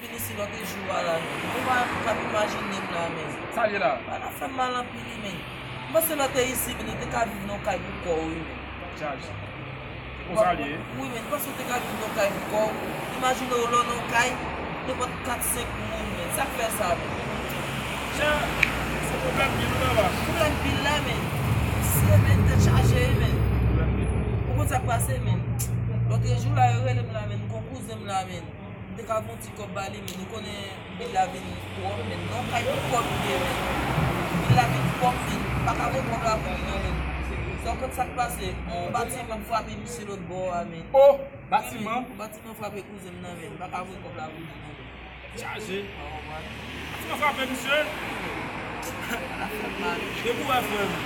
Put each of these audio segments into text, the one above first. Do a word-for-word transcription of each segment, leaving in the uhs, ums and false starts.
Vin isi lòt jou a la, men. Ou pa ka imajine m la, men. Sa l ye la? Bagay la fè m mal anpil, wi, men. M panse lè w te isi, men, ou te ka viv nan kay pou kò w, wi, men. Chaje. Konsa l ye. Wi, men, m panse w te ka viv nan kay pou kò w. Imajine w lè w nan kay, nenpòt kat, senk moun, men. Sa k fè sa, men? Jan, se pwoblèm pil, wi, papa. Pwoblèm pil la, men. Se, men, tèt chaje, men. Pwoblèm pil. Ou konn sa k pase, men. Lòt jou la, yo rele m la, men. Gon kouzen m la, men. M te ka voye yon ti kòb ba li, men ou konnen bil la vin twòp, men. Non, kay pou kòb li ye, men. Bil la vin twòp, men. M pa ka voye kòb la pou li, non, men. Sa w konn sa k pase? Yon batiman frape misye lòt bò a, men. Oh! Batiman? Wi, men, yon batiman frape kouzen m nan, men. M pa ka voye kòb la pou li, non, men. Chaje. Ou konprann? Batiman frape misye? Bagay la fè m mal. Depi w wè, frè m,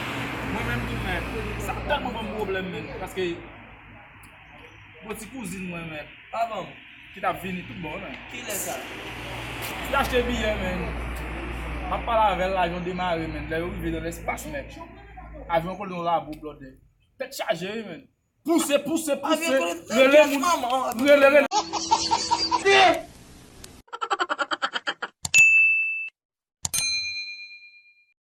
mwen menm tou, men, sa tèlman ban m pwoblèm, men. Paske, gon ti kouzin mwen, men. Pa ban m. Ki t ap vini tout bon, men. Kilè sa? Li achte biyè, men. M ap pale avè l, avyon demare, men. Lè yo rive nan lèspas, men. Avyon kole nan labou, blòdè. Tèt chaje, wi, men. Pouse, pouse, pouse. Avyon kole, rele moun. Rele, rele.